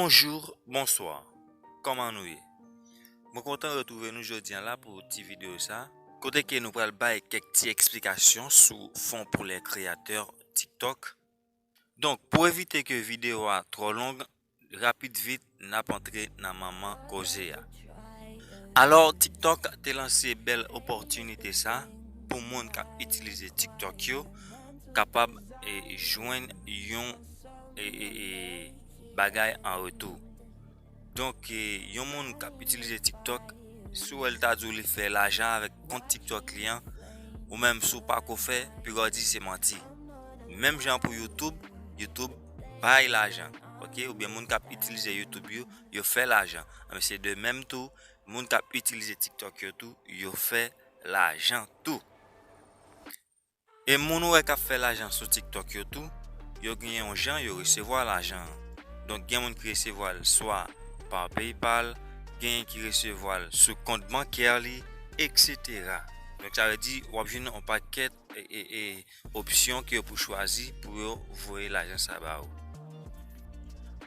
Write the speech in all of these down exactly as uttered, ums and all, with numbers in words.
Bonjou, bonswa. Kòman nou ye? Mwen kontan retwouve nou jodi a la pou ti videyo sa, kote ke nou pral bay kèk ti eksplikasyon sou Fonds pour les créateurs TikTok. Donk, pou evite ke videyo a twò long, rapid vit, n ap antre nan manman koze a. Alò, TikTok te lanse bèl opòtinite sa pou moun k ap itilize TikTok yo kapab, e, jwenn yon, e, e, e, bagay an retou. Donk, e, yon moun k ap itilize TikTok, si w wè l ta di w li fè lajan avèk kont TikTok li an, ou menm si w pako fè, piga w di se manti. Menm jan pou YouTube, YouTube bay lajan, oke? Oubyen moun k ap itilize YouTube yo, yo fè lajan. Men se de menm tou, moun k ap itilize TikTok yo tou, yo fè lajan tou. E moun ou wè k ap fè lajan sou TikTok yo tou, yo gen yon jan yo resevwa lajan an. Donk, gen moun ki resevwa l swa pa PayPal, genyen ki resevwa l sou kont bankè li, etsetera. Donk, sa vle di, w ap jwenn yon pakèt, e, e, e, opsyon ke yo pou chwazi pou yo voye lajan sa ba ou.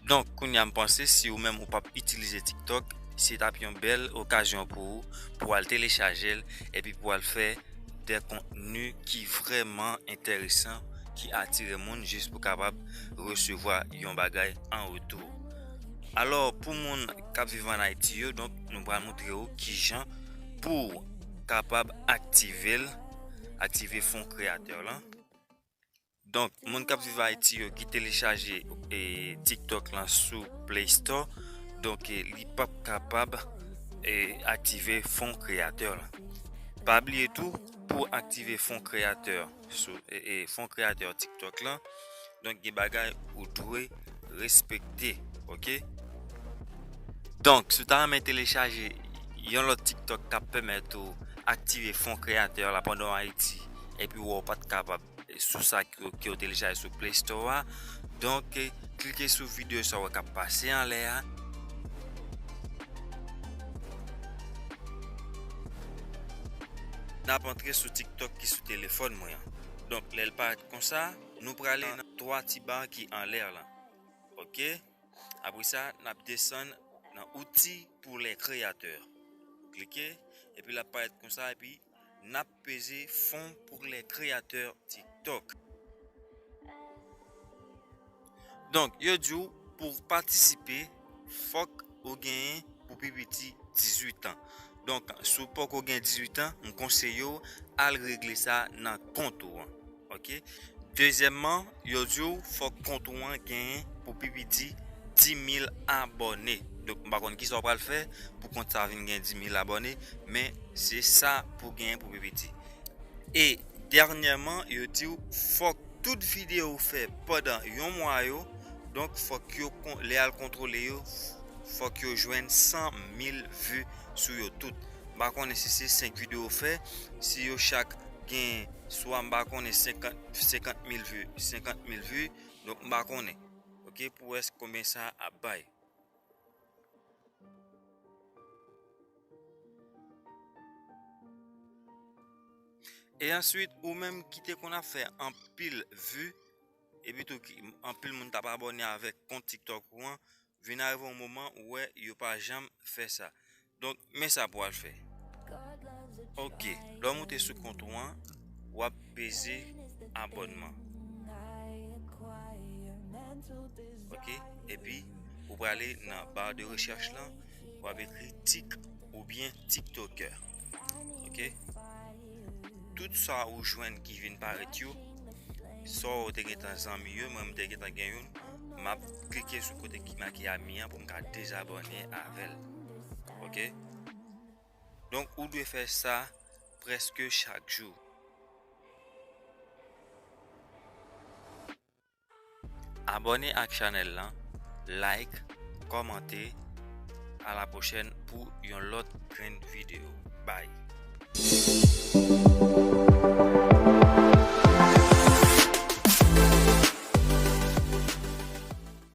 Donk, kounye a, m panse si ou menm ou p ap itilize TikTok, se t ap yon bèl okazyon pou ou, pou w al telechaje l, epi pou w al fè de kontni ki vrèman enteresan, ki atire moun, jis pou kapab resevwa yon bagay an retou. Alò, pou moun k ap viv ann Ayiti yo, donk, nou pral montre w kijan pou w kapab aktive l, aktive Fonds Créateur lan. Donk, moun k ap viv Ayiti yo ki telechaje, e, TikTok lan sou Play Store, donk, e, li p ap kapab, e, aktive Fonds Créateur lan. Pa bliye tou, pou aktive Fonds Créateur sou, e, e, Fonds Créateur TikTok lan, donk, gen bagay ou dwe respekte, oke? Donk, si w ta renmen telechaje yon lòt TikTok k ap pèmèt ou aktive Fonds Créateur la pandan w Ayiti, epi w wè w pa t kapab, sou sa ke, ke w telechaje sou Play Store a. Donk, klike sou videyo sa w wè k ap pase anlè a. N ap antre sou TikTok ki sou telefòn mwen an. Donk, lè l parèt konsa, nou prale nan twa ti ba ki anlè lan. Oke? Apre sa, n ap desann nan Outils pour les créateurs. Klike, epi l ap parèt konsa, epi n ap peze Fonds pour les créateurs TikTok. Donk, yo di w pou w patisipe, fòk ou genyen pou pi piti dizuit an. Donk, si w poko gen dizuit an, m konseye w al regle sa nan kont ou an. Oke? Dezyèmman, yo di w fòk kont ou an genyen pou pi piti dis mil abòne. Donk, m pa konn kisa w pral fè pou kont sa vin gen dis mil abòne, men se sa pou genyen pou pi piti. E dènyèman, yo di w fòk tout videyo ou fè pandan yon mwa yo, donk fòk yo kon-, lè y al kontwole yo, fòk yo jwenn san mil vi sou yo tout. M pa konnen si se senk videyo ou fè, si yo chak gen swa m pa konnen senkant, senkant mil vi, senkant mil vi, donk m pa konnen. Oke, pou wè konbyen sa ap bay. E answit, ou menm ki te konn ap fè anpil vi, epi tou ki, anpil moun t ap abòne avèk kont TikTok ou an, vin arive yon moman ou wè yo pa janm fè sa. Donk, men sa pou w al fè. Oke, lè w moute sou kont ou an, w ap peze abònman. Oke, epi ou prale nan ba de rechèch lan, w ap ekri tik oubyen TikToker. Oke? Tout sa ou jwenn ki vin parèt yo, swa ou te gentan zanmi yo, mwen m te gentan gen youn, m ap klike sou kote ki make ami an pou m ka dezabòne avè l. Oke? Donk, ou dwe fè sa prèske chak jou. Abòne ak chanèl lan, like, kòmante. A la pwochèn pou yon lòt grenn videyo. Bye.